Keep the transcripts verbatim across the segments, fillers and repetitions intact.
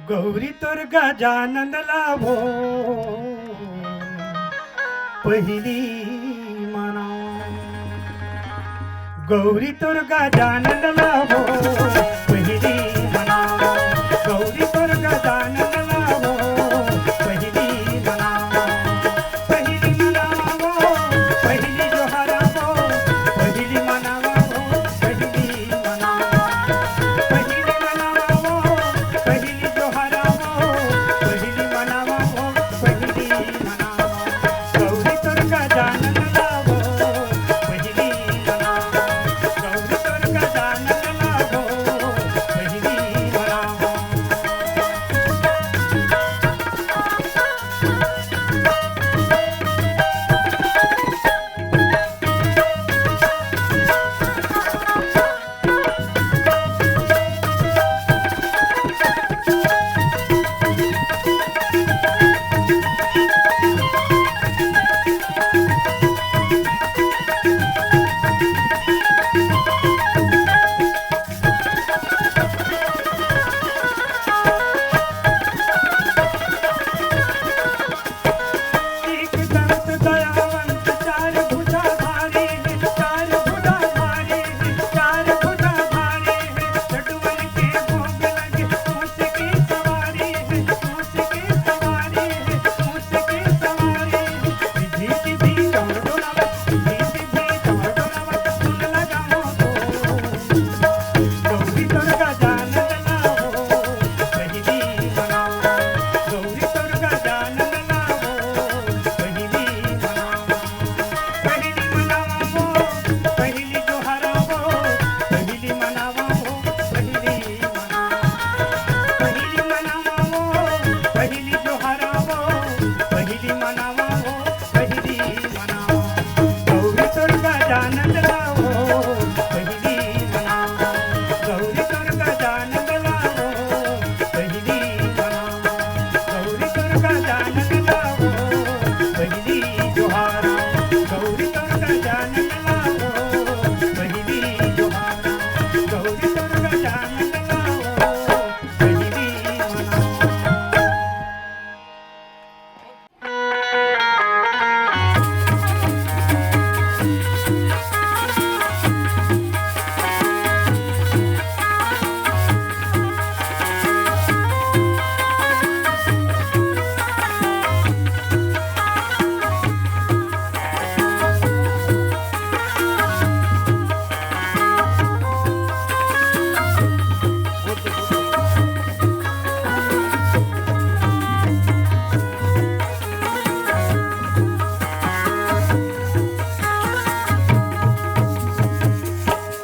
गौरी तोर गजानन ला वो पहिली मनावा। गौरी तोर गजानन ला वो पहिली मनावा। गौरी तोर गजानन ला वो पहिली मनावा। पहिली मनावा वो, पहिली जोहारा वो, पहिली मनावा वो, पहिली मनावा। पहिली मनावा वो, पहिली जोहारा वो, पहिली मनावा वो, पहिली मनावा। गौरी तोर गजानन ला वो, पहिली मनावा। गौरी तोर गजानन ला वो, पहिली मनावा।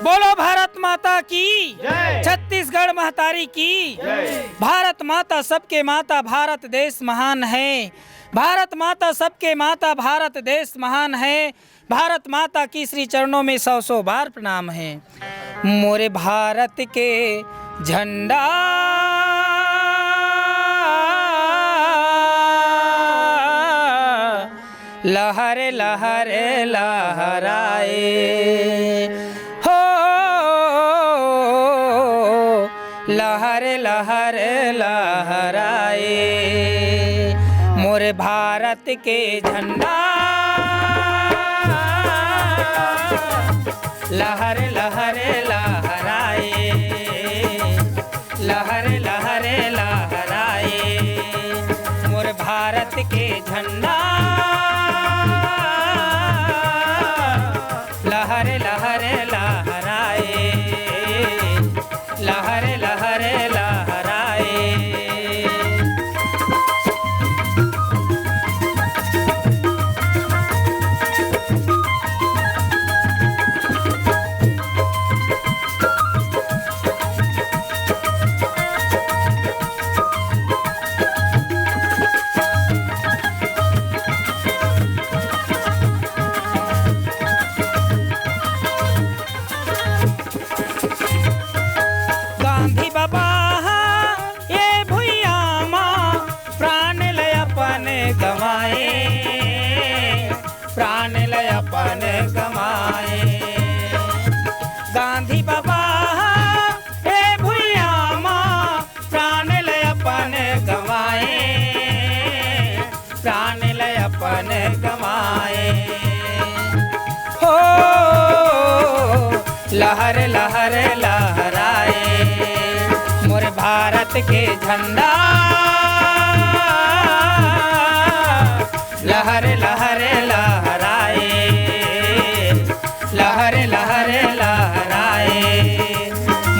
बोलो भारत माता की जय। छत्तीसगढ़ महतारी की जय। भारत माता सबके माता, भारत देश महान है। भारत माता सबके माता, भारत देश महान है। भारत माता की श्री चरणों में सौ सौ बार प्रणाम है। मोरे भारत के झंडा लहर लहर लहराए हो, लहर लहर लहराए। मोर भारत के झंडा लहर लहर लहराए, लहर लहर लहराए। मोर भारत के झंडा लहर लहर लहराए, लहर लहर लहराए। लहर लहर लहराए मोर भारत के झंडा। लहर लहर लहराए, लहर लहर लहराए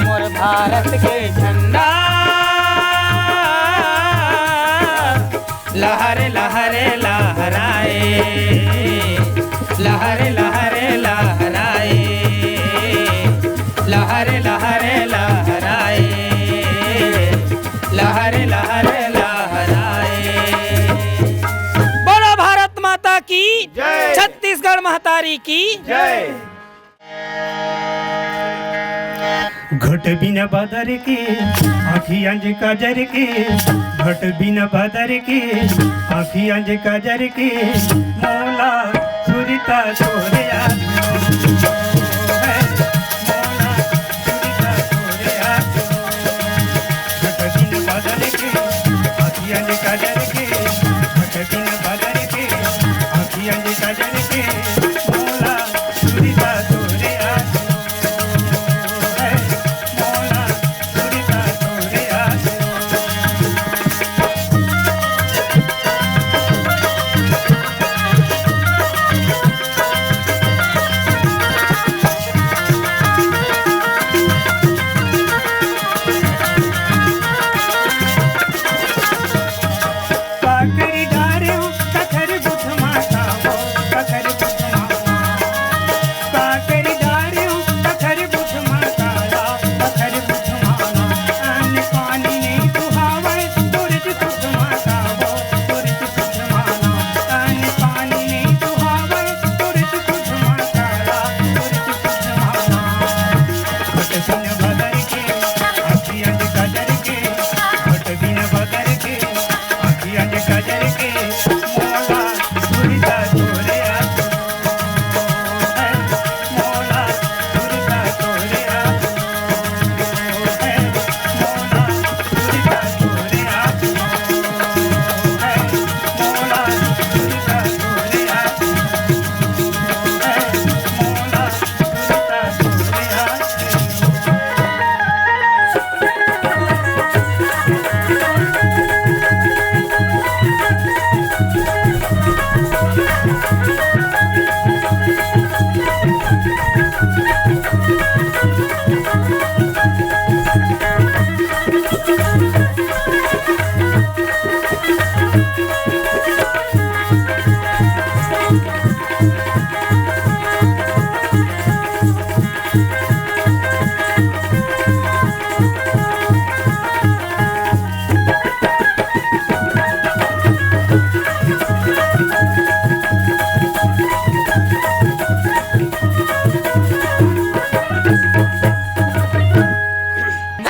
मोर भारत के झंडा। लहर लहर लहराए, लहर लहर लहराए, लहर लहर लहराए, लहर लहर लहराए। बोलो भारत माता की जय। छत्तीसगढ़ महतारी की जय। घोट बिना बादर के, आँखी अंज काजर के, घोट बिना बादर के, आँखी अंज काजर के, मोला सुरता तोरे आस, मोला सुरता तोरे आस। घोट बिना बादर के, आँखी अंज काजर के, घोट बिना बादर के, आँखी अंज काजर के, मोला सुरता तोरे आस।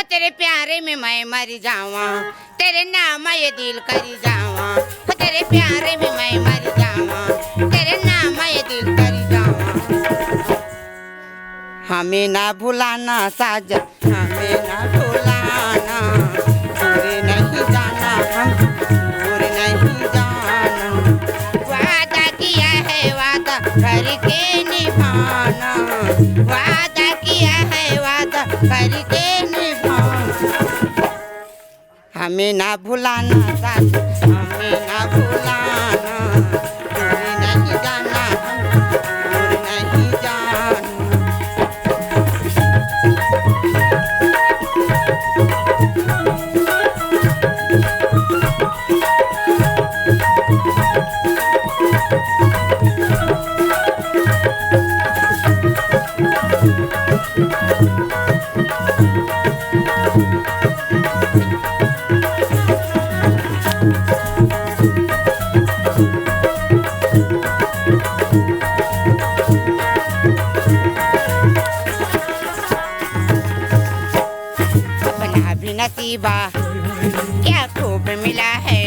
तेरे प्यारे में मैं मर जावा, तेरे नाम ये दिल करी जावा, तेरे प्यारे में मैं मर जावा, तेरे नाम ये दिल करी जावा। हमें ना भुलाना साजन, हमें ना भुलाना, दूर नहीं जाना हम, दूर नहीं जाना। वादा किया है वादा करके निभाना, वादा किया है वादा करके निभाना। हमें ना भुलाना साजन, हमें ना भुलाना, दूर नहीं जाना हम, दूर नहीं जाना। अपना भी नसीबा क्या खूब मिला है,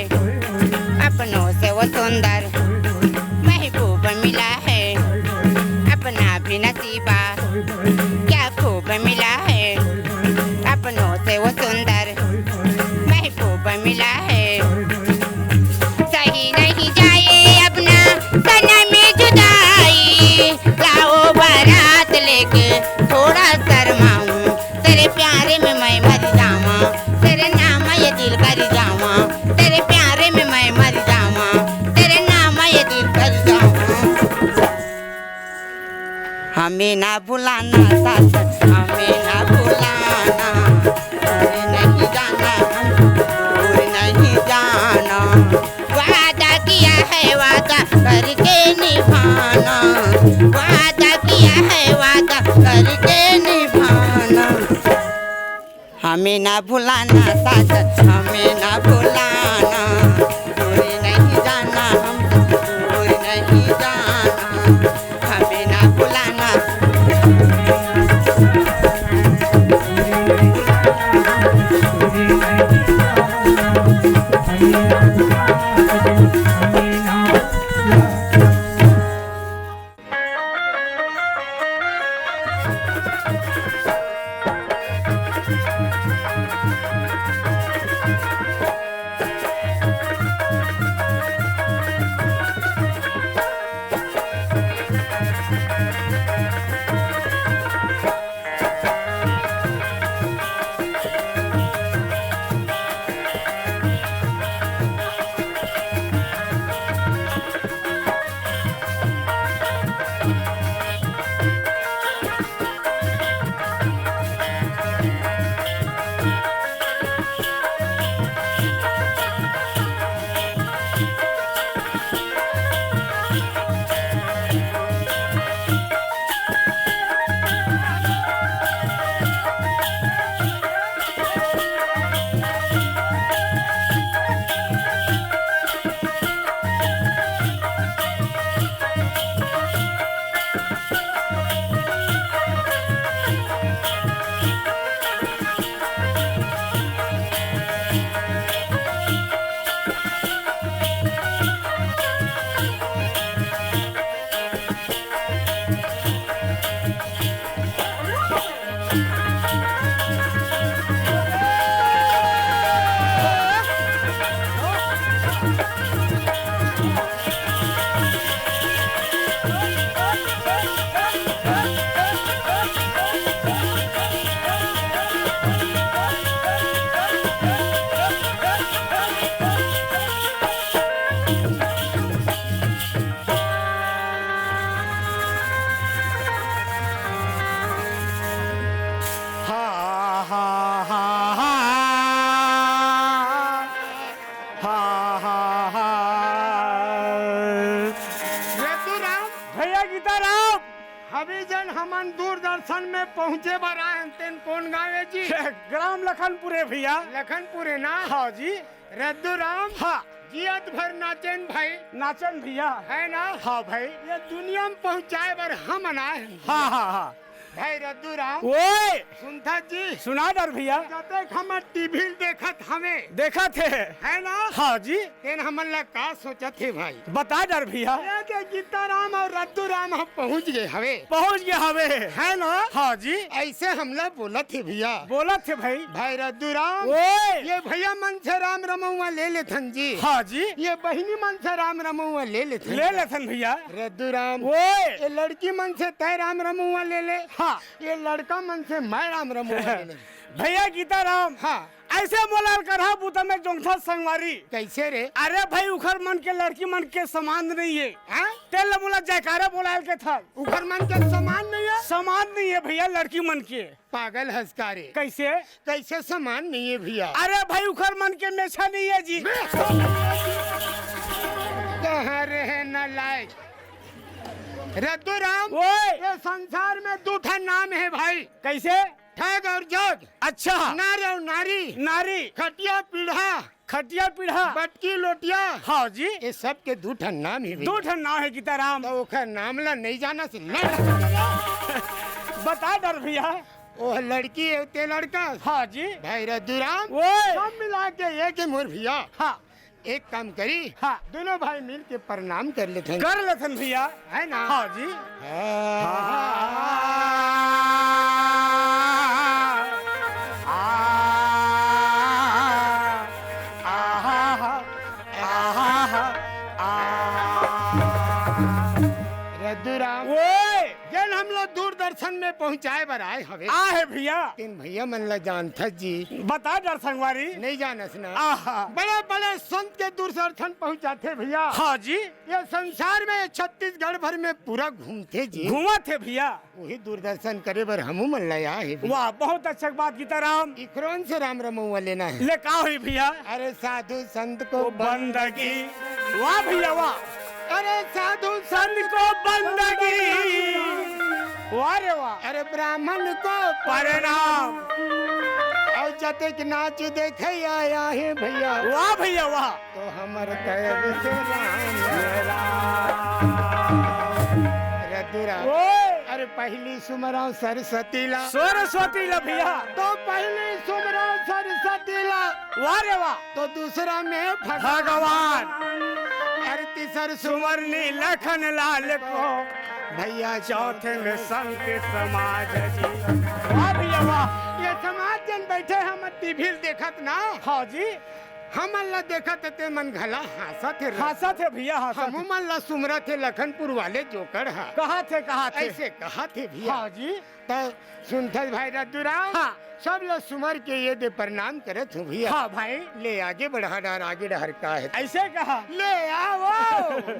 अपनों से वो सुंदर महबूब मिला है। अपना भी नसीबा क्या खूब मिला है, अपनों से वो सुंदर महबूब मिला है। सही नहीं जाए अपना सनम जुदाई, लाओ बारात लेके थोड़ा सा दिल कर जावा, तेरे प्यारे में मैं मर जावा, तेरे नाम ये दिल कर जावा। हमें ना भुलाना साजन, हमें ना भुलाना, दूर नहीं जाना हम, दूर नहीं जाना। वादा किया है वादा करके निभाना, वादा किया है वादा करके निभाना। हमें ना भुलाना साजन, हमें ना भुलाना, दूर नहीं जाना हम, दूर नहीं जाना, हमें ना भुलाना। हा, हा, हा, हा। हा, हा, हा। रघुराम। भैया गीताराम। अभी जन हमन दूरदर्शन में पहुंचे बर आए हन, तेन कौन गाँव हे जी? ग्राम लखनपुर हे भैया। लखनपुर हे ना? हाँ जी। रद्दू राम। हाँ। जियत भर नाचेन भाई। नाचेन भैया। हे ना? हाँ भाई। ये दुनिया में पहुंचाए बर हमन आए हन। हाँ, हाँ, हाँ। भाई रद्दू राम। ओए। सुनथस जी? सुना डर भैया। जतेक हमन टीवी ल देखत हवे। देखत हे। हे ना? हाँ जी। तेन हमन ला का सोचत हे भाई? बता डर भैया। ये दे गीताराम अउ रद्दू राम ह पहुंच गे हवे। पहुंच गे हवे। हे ना? हाँ जी। अइसे हमला बोलत हे भैया। बोलत हे भाई। भाई रद्दू राम। ओए। ये भैया मन से राम रमउवा ले लेथन जी। हाँ जी। ये बहिनी मन से राम रमउवा ले लेथन। ले लेथन भैया। रद्दू राम। ओए। ये लड़की मन से तय राम रमउवा ले ले। हाँ। ये लड़का मन से मैं राम रमउवा ले ले। भैया गीताराम। हाँ। अइसे मोला ल करहा बुता में जोंगथा संगवारी। कइसे रे? अरे भाई, उखर मन के लड़की मन के समान नइ हे। हाँ? तेन ल मोला जयकारा बोलाय ल कथस। उखर मन के समान नइ हे? समान नइ हे भैया, लड़की मन के। पागल हस का रे? कइसे? कइसे समान नइ हे भैया? अरे भाई, उखर मन के मेछा नइ हे जी। मेछा नइ हे जी। कहाँ रहे नालायक? रद्दू राम, ओए। ये संसार में दू ठन नाम हे भाई। कइसे? ठग अउ जोग। अच्छा। नर अउ नारी। नारी। खटिया पीढ़ा। खटिया पीढ़ा। बटकी लोटिया। हाँ जी। ये सब के दू ठन नाम हे भैया। दू ठन नाम हे गीताराम। त ओखर नाम ला नइ जानस, लड़। बता डर भैया। ओ लड़की हे, ते लड़का। हाँ जी। भाई रद्दू राम। ओए। सब मिला के एक हे मोर भैया। हाँ। एक काम करी, हाँ। दूनों भाई मिल के प्रणाम कर लेथन। कर लेथन भैया। हे ना? हाँ जी। हाँ। रद्दू राम। ओए। जेन हमला दूरदर्शन दर्शन में पहुंचाए बर आए हवे। आ हे भैया। लेकिन भैया मन ला जानथस जी। बता डर संगवारी। नहीं जानस ना। आहा। बड़े बड़े संत के दूर से दर्शन पहुंचाथे भैया। हाँ जी। ये संसार में, ये छत्तीसगढ़ भर में पूरा घूमथे जी। घूमत हे भैया। वही दूरदर्शन करे बर हमू मन ला आए हे भैया। वाह, बहुत अच्छा बात गीताराम। इखरों से राम रमौवा लेना है। ले का होही भैया? अरे साधु संत को वो बंदगी। वाह भैया वाह। अरे साधु संत को बंदगी। वाह रे वाह। अरे ब्राह्मण को प्रणाम। और जतेक नाच देखे आया है भैया। वाह भैया वाह। तो हमर कैद से राम। रे दुरा। ओए। अरे पहली सुमरौं सरस्वती ला। सरस्वती ला भैया। तो पहली सुमरौं सरस्वती ला। वाह रे वाह। तो दूसरा में भगवान। भगवान। अरे तीसर सुमरनी लखन लाल को। भैया चौथे में संत समाज जी। वाह भैया वाह। ये समाज जन बैठे हम टीवी देखत ना। हाँ जी। हमन ला देखत हे ते मन घला हाँसत हे रे। हाँसत हे भैया, हाँसत हे। हमू मन ला सुमरत हे लखनपुर वाले जोकड़ हा। कहत हे, कहत हे। ऐसे कहत हे भैया। हाँ जी। त सुनथस भाई रद्दूराम? हाँ। सब ला सुमर के ये दे प्रणाम करत हूँ भैया। हाँ भाई। ले आगे बढ़ा डार, आगे डहर का है। ऐसे कहा। ले आओ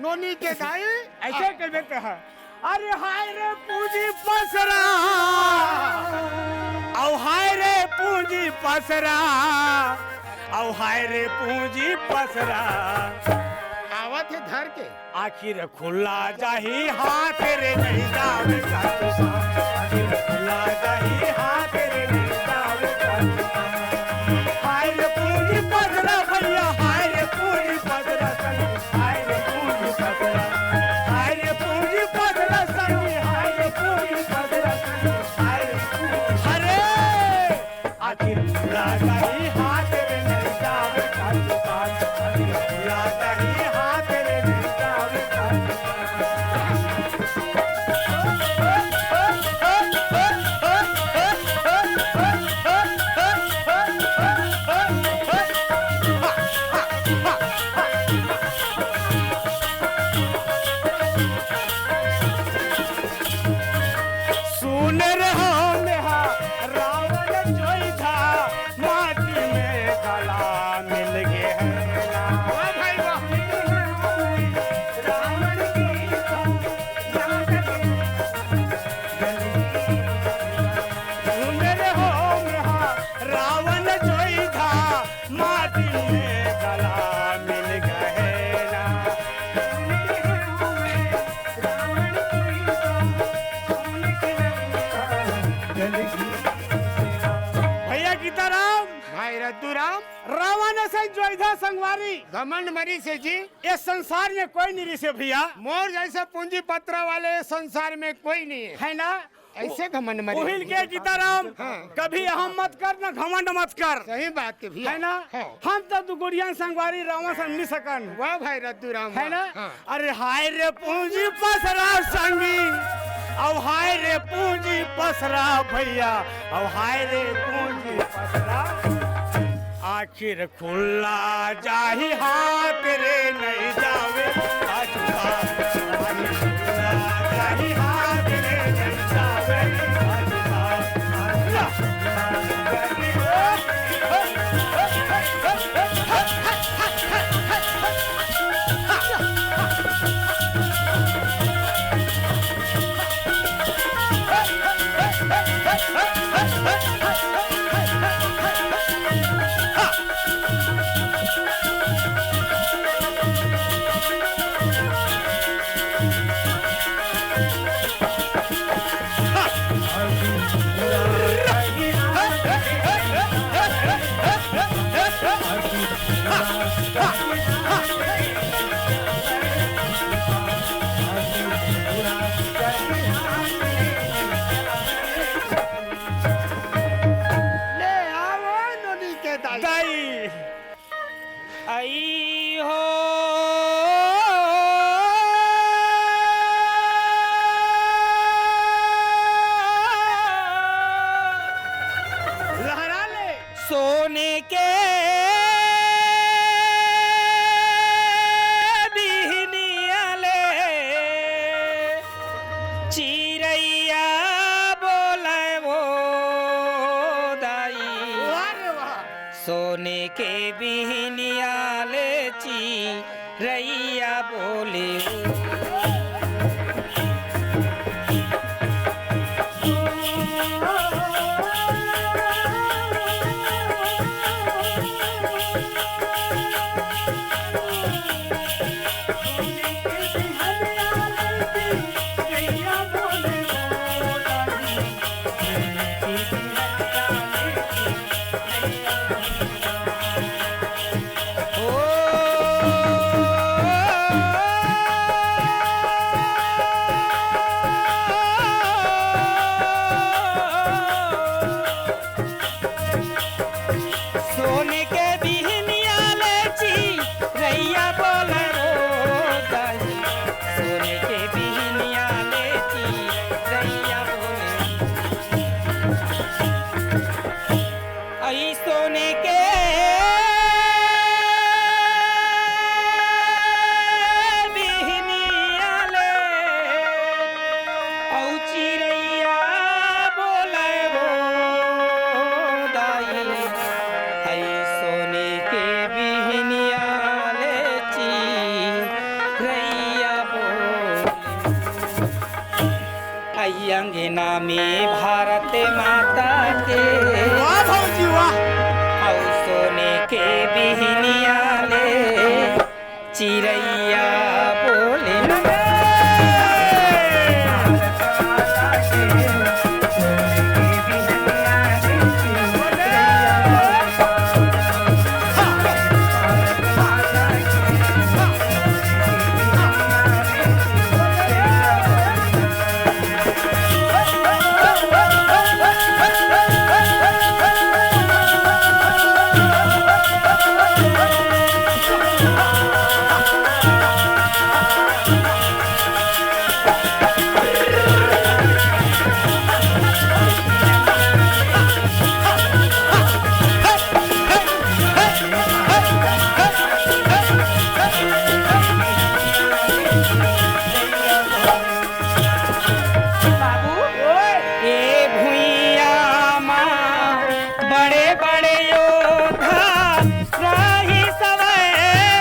नोनी के दाई। ऐसे कह देते हैं। अरे हाय रे पूंजी पसरा, औ हाय रे पूंजी पसरा, औ हाय रे पूंजी पसरा। आवत हे धर के। आखिर खुला जाही हाथ रे, नहीं जावे का तुसा। आखिर खुला जाही हाथ रे, नहीं जावे का तुसा। हाय रे पूंजी पसरा भैया, हाय रे पूंजी पसरा संगी, हाय रे पूंजी पसरा, हाय रे पूंजी पसरा संगी, हाय रे पूंजी पसरा संगी, हाय रे पूंजी। अरे! आखिर खुला जाही हाथ रे, नहीं जावे का तुसा। आखिर खुला जाही हाथ रे, नहीं जावे का तुसा। सुन रहा मेहा रावण जोइधा, माटी में गला मिल गे है ना। वाह भाई वाह। रावण की सुन रहो मेहा रावण जोइधा, माटी में गला मिल गए ना। भैया गीताराम, भाई रद्दूराम, रावण असन जोइधा संगवारी। घमंड मरी से जी। ये संसार में कोई नहीं रिसे भैया। मोर जैसे पूंजी पत्रा वाले संसार में कोई नहीं है। है ना? ऐसे घमंड मरी। उहिल के गीताराम, हाँ। कभी अहम मत कर, ना घमंड मत कर। सही बात के भैया। है ना? हाँ। हम तो दू गोड़िया संगवारी रावण से मिल सकन। वाह भाई रद्दूराम, है वाह। ना? हाँ। अरे हाय रे पूंजी पसरा संगी, अब हाय रे पूंजी पसरा भैया, अब हाय रे पूंजी पसरा। आखिर खुला जाही हाथ रे, नहीं जावे पाछुआ। आखिर खुला जाही हाथ रे, नहीं जावे पाछुआ। ले आवो नोनी के दाई। दाई। आई हो। लहरा ले। सोने के बिहनिया ले चिरैया बिहनिया ले चिरैया बोले ओ। सोने के बिहनिया ले चिरैया बोले ओ दाई, सोने के बिहनिया ले चिरैया बोले। अई सोने के बिहनिया ले अउ चिरैया बोले ओ दाई, अई सोने के बिहनिया ले चिरैया बोले। आई अंगना में भारत माता के। वाह भौजी, वाह। अउ सोने के बिहनिया ले चिरैया बोले। बाबू, ए भुइयां मा बड़े बड़े योद्धा राही सवय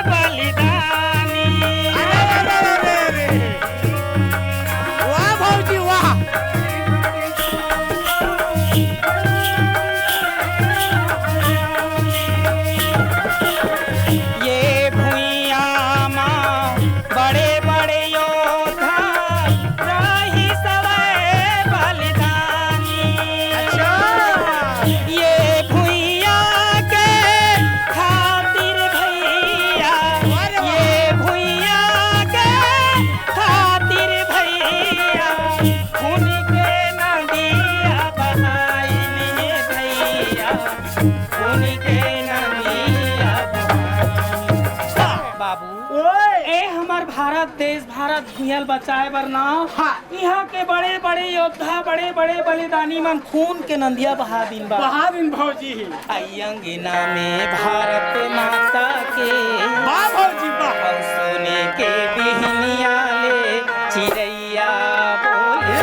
बलिदानी। अरे, अरे, अरे, अरे। वाह भौजी, वाह। ये भुइयां मा बड़े बड़े योद्धा राही सवय बलिदानी। अच्छा। ये भुइयां के खातिर भैया, अरे वाह। ये भुइयां के खातिर भैया, खून के नदिया बहाइन हे भैया, खून के नदिया बहाइन। बाबू, ओए। ए हमर भारत देश, भारत भुइयां ल बचाए बर ना, हाँ। इहाँ के बड़े-बड़े योद्धा, बड़े-बड़े बलिदानी मन खून के नंदिया बहा दिन बा। बहा दिन भौजी। आई अंगना में भारत माता के। वाह भौजी, वाह। अउ सोने के बिहनिया ले चिरैया बोले।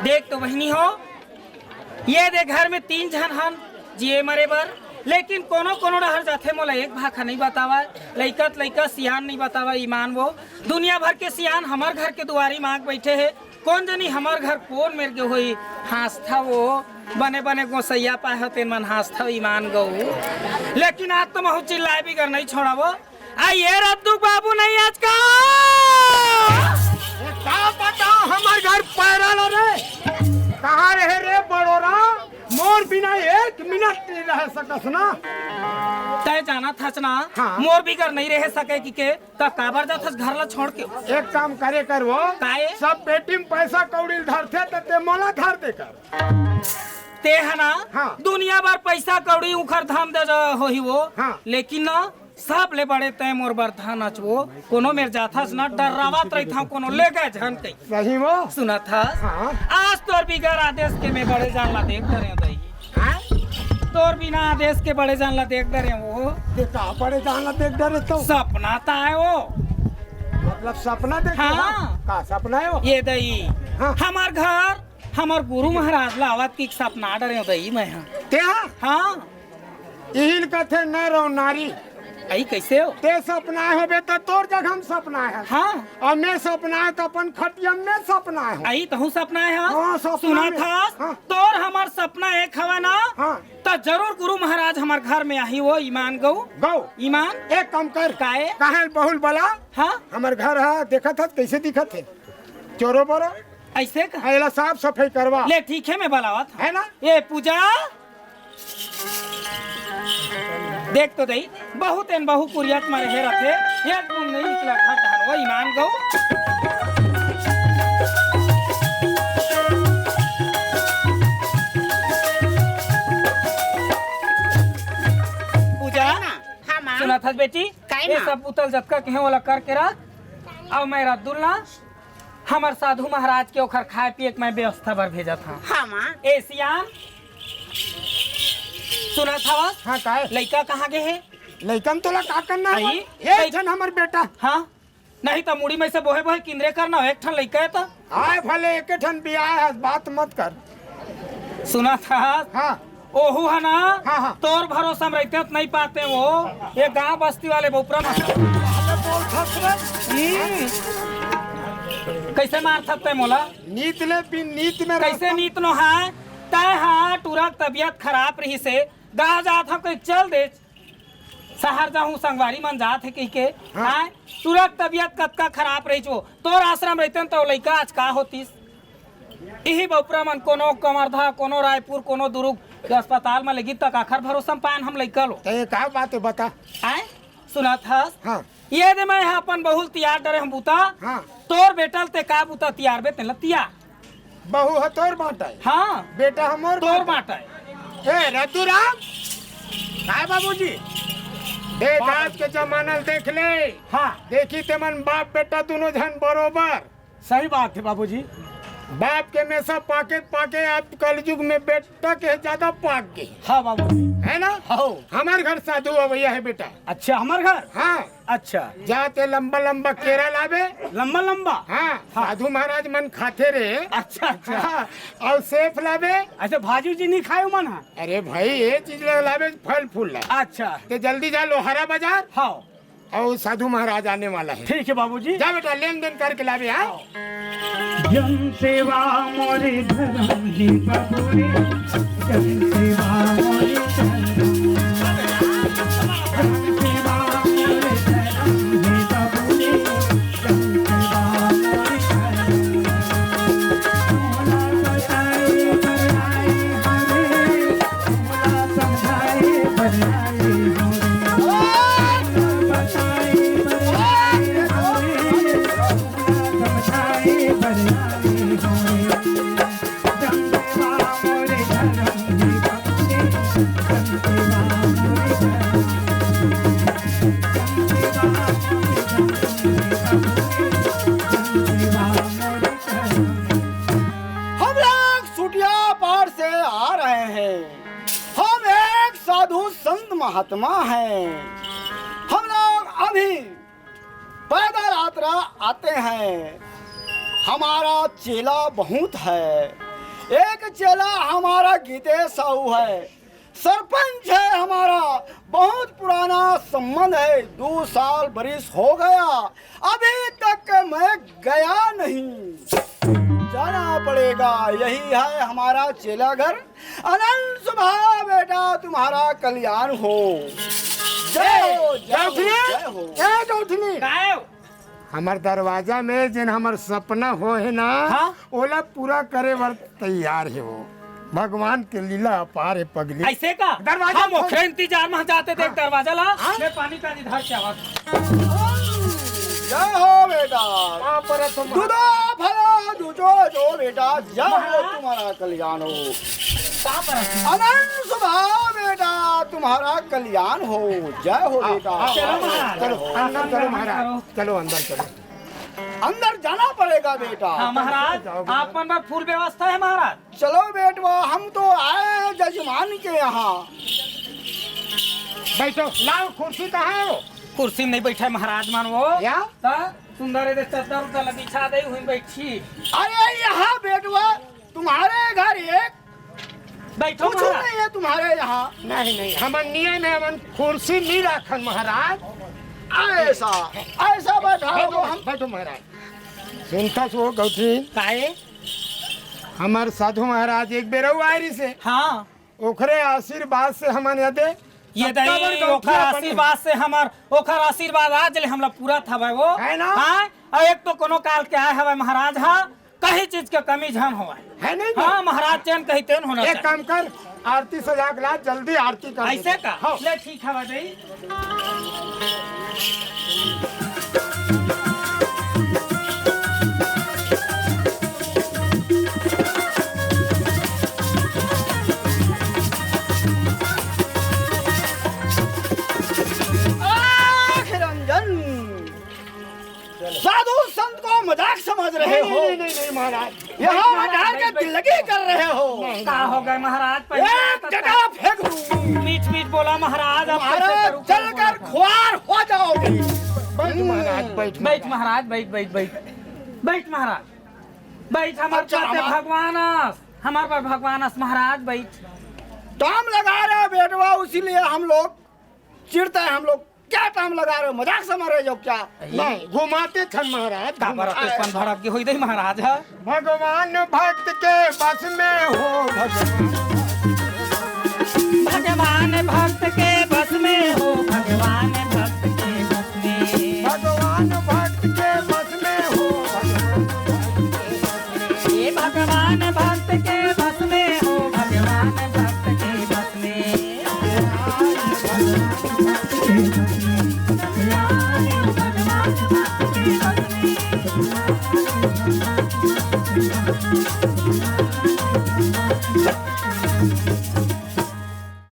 देख तो बहिनी हो, ये दे घर में तीन झन हन जिए मरे बर, लेकिन कोनो कोनो डहर जाथे मोला एक भाखा नइ बतावय, लइका त लइका सियान नइ बतावय ईमान वो। दुनिया भर के सियान हमर घर के दुआरी मांग बइठे हे, कोन जनी हमर घर कोन मेर गे होही, हाँसथा वो, बने बने गोसइया पाए हो तेन मन हाँसथा ईमान गऊ। लेकिन आज तो महू चिल्लाए बिगर नइ छोड़ावो। आ ये रद्दू बाबू नहीं आज का? ए, का बताओ, हमर घर पैरा लो रे। कहाँ रहे रे बड़ोरा? मोर बिना एक मिनट नहीं रह सकस ना। तय जानत हस ना, हाँ। मोर बिगर नहीं रह सके कि के, त काबर जात हस घर ला छोड़ के? एक काम करे कर वो, काए? सब पेटी में पैसा कौड़ी धरथे त ते मोला धर दे कर। ते ह ना, हाँ। दुनिया भर पैसा कौड़ी उखर धाम दे ज-, होही वो। हाँ। लेकिन ना, सबले बड़े तैं मोर बर धन अच वो। कोनो मेर जाथस ना, डर्रावत रहिथंव, कोनो लेगे झन कहि। सही वो? सुनत हस? हाँ। आज तोर बिगर आदेश के मैं बड़े जान ला देख डरेंव दई। हाँ? तोर बिना आदेश के बड़े जान ला देख डरेंव वो। ते का बड़े जान ला देख डरे तो? सपना त आय वो। मतलब सपना देखे हाँ। ना? का सपना आय वो? ये दई। हाँ। हमर घर हमर गुरु महाराज ला आवत के सपना डरेंव दई मैं हा। ते हा? हाँ। इहिन कथे नर अउ नारी। अई कइसे हो? ते सपनाए होबे त तोर जगह हम सपनाए हन। हाँ। अउ मैं सपनाए त अपन खटिया में सपनाए हंव। अई तहूँ सपनाए हस? हाँ, सपना सुनत में। हस? हाँ। तोर हमर सपना एक हवय ना? हाँ। त जरूर गुरु महाराज हमर घर में आही वो ईमान गऊ। गऊ। ईमान। एक काम कर। काहे? काहे बहुल बला? हाँ। हमर घर ह देखत हस कइसे दिखत हे? चोरो बोरो। अइसे का? हाँ, एला साफ सफाई करवा। ले, ठीक हे, मैं बलावत हंव। हे ना? ए, पूजा, देख तो दई, बहू तेन बहू कुरियत म रहे रथे, एक गुण नइ निकला घर धान, वो ईमान गऊ। पूजा, हाँ, हाँ, माँ। सुनत हस बेटी, काय ये ना? सब बुता ल जतका कहे ओला करके रख, अउ मैं रद्दुल ना हमर साधु महाराज के ओखर खाए पिए के मैं व्यवस्था बर भेजत हंव। हाँ, माँ। ए सियान, सुनत हवस? हाँ, काय? लइका कहाँ गे हे? लइका म तोला का करना हे? आई? एक झन हमर बेटा। हाँ? नहीं त मुड़ी में से बोहे बोहे किंदरे करना हो, एक ठन लइका हे त। आय भले एक ठन बियाह हे, बात मत कर। सुनत हस? हाँ। ओहू ह ना, हाँ, हाँ। तोर भरोसा म रहिते त नइ पाते वो। ये गांव बस्ती वाले बोपरा म। पहले बोल सकत। हम्म। कइसे मारथस तैं मोला? नीत ले बिन नीत में कइसे रहता। नीत नो हे? तैं हा टुरा के तबियत खराब रहिसे, गांव जात हंव कहि चल देस। सहर जाहूं संगवारी मन जात हे कहिके। हाँ। आय, टुरा के तबियत कतका खराब रहिस वो। तोर आश्रम रहिते न त वो लइका आज का होतिस? इही बउपरा मन कोनो कवर्धा, कोनो रायपुर, कोनो दुरुग के अस्पताल म लेगिस त काखर भरोसा म पाएन हम लइका लो। त ये का बात हे बता? आय, सुनत हस? हाँ। ये दे मैं हा अपन बहू ल तियार डरे हंव बुता। हाँ। तोर बेटा ल तैं का बुता तियारबे तेन ल तियार। बहू ह तोर बांटा हे। हाँ। बेटा ह मोर तोर बांटा हे। बांटा हे। ए, रद्दू राम। काय बाबूजी? देख, बाबू। आज के जमाना ल देख ले। हाँ। देखी तेमन बाप बेटा दूनों झन बरोबर। सही बात हे बाबूजी। बाप के हमेशा पाके पाके अब कलजुग में बेटा के ज्यादा पाक गे। हाँ बाबूजी। हे ना? हाँ। हमर घर साधु अवइया हे बेटा। अच्छा, हमर घर? हाँ। अच्छा। जा तैं लंबा लंबा केरा लाबे। लंबा लंबा? हाँ, हाँ। साधु महाराज मन खाथे रे। अच्छा, अच्छा। हाँ, अउ सेफ लाबे। अच्छा, भाजी जी नइ खाय मन हा? अरे भाई, ये चीज ला लाबे, फल फूल ला। अच्छा। तैं जल्दी जा लोहारा बाजार। हाँ। अउ साधु महाराज आने वाला हे। ठीक हे बाबूजी। जा बेटा, लेन देन करके लाबे, हाँ? जन सेवा मोरे धरम हे बाबू रे, जन सेवा मोरे धरम। जन सेवा मोरे धरम हे बाबू रे, जन सेवा मोरे धरम। मोला बताए बर आए हरे, मोला समझाए बर आए हरे। हम लोग सुटिया पार से आ रहे हैं। हम एक साधु संत महात्मा हैं। हम लोग अभी पैदल यात्रा आते हैं। हमारा चेला बहुत है। एक चेला हमारा गीतेश साहू है, सरपंच है हमारा, बहुत पुराना संबंध है। दो साल बरिस हो गया, अभी तक मैं गया नहीं। जाना पड़ेगा, यही है हमारा चेला घर। अनंत सुभा बेटा, तुम्हारा कल्याण हो। जय हो, जय हो, गौठनी, जय हो। ए गौठनी। काय हो? हमर दरवाजा में जेन हमर सपना हो हे ना, हाँ? ओला पूरा करे बर तैयार हे वो। भगवान के लीला अपार हे पगली। अइसे का? दरवाजा हम खोल। ओखरे इंतजार में जाते देख हाँ। दरवाजा ला। हाँ? मैं पानी का इधर क्या बात? जय हो बेटा। हाँ, पर तुम दूधो फलो दूजो जो बेटा, जय हो महाराज। तुम्हारा कल्याण हो। अनंत सुभाव बेटा, तुम्हारा कल्याण हो, जय हो बेटा। चलो महाराज। चलो, अंदर चलो महाराज। चलो, अंदर चलो। अंदर जाना पड़ेगा बेटा। हाँ महाराज, आप मन बर फूल व्यवस्था है महाराज। चलो बेटवा, हम तो आए हैं जजमान के यहाँ। बैठो, लाओ कुर्सी, कहाँ है वो? कुर्सी में नहीं बैठा है महाराज मान वो। या? त सुंदर है, चद्दर उद्दर ला बिछा दे, वहीं बैठी। अरे यहाँ बेटवा, तुम्हारे घर एक बैठो कुछ महाराज। नहीं है तुम्हारे यहाँ। नहीं, नहीं, हमन नियम है, हमन कुर्सी नहीं राखन महाराज। ऐसा, ऐसा बैठा बैठो, हो हम। बैठो महाराज। सुनता सो गौठी। काहे? हमर साधु महाराज एक बेर अउ आए रिहिसे। हाँ। ओखरे आशीर्वाद से हमन यदे ये सत्ता बर दई, गौठी ओखर अपन आशीर्वाद से हमर, ओखर आशीर्वाद आज ले हमला पूरा थवय वो। है ना? हाँ? अउ एक तो कोनो काल के आए हवय महाराज, हाँ, कहीं चीज के कमी झन होवय। है नहीं? हाँ महाराज, जेन कही तेन होना एक चाहिए। काम कर, आरती सजा के ला, जल्दी आरती कर ऐसे दे। का? हाँ। ले ठीक हवय दई। आंख रंजन, साधु संत को मजाक समझ रहे नहीं, हो। नहीं, नहीं, नहीं, महाराज। यहाँ नहीं, महाराज, मजाक के नहीं, दिल्लगी कर रहे हो। नहीं, का हो गए महाराज? पहले एक तो जगह फेंक दूं। मीठ मीठ बोला महाराज, अब कैसे महाराज करूं? जलकर खुआर हो जाओगे। बैठ महाराज, बैठ बैठ महाराज। महाराज, बैठ, बैठ, बैठ। बैठ महाराज, बैठ। हमारे अच्छा, पास हमार भगवान अस, हमारे पास भगवान अस महाराज, बैठ। काम लगा रहे बेटवा, उसीलिए हम लोग चिढ़ते हैं, हम लोग क्या टाइम लगा रहे हो? मजाक समझ रहे हो क्या? नहीं, घुमाते थन महाराज, का बड़ा घुमाते। तूफान भड़क के होई दे महाराज, हाँ? भगवान भक्त के बस में हो भगवान। भगवान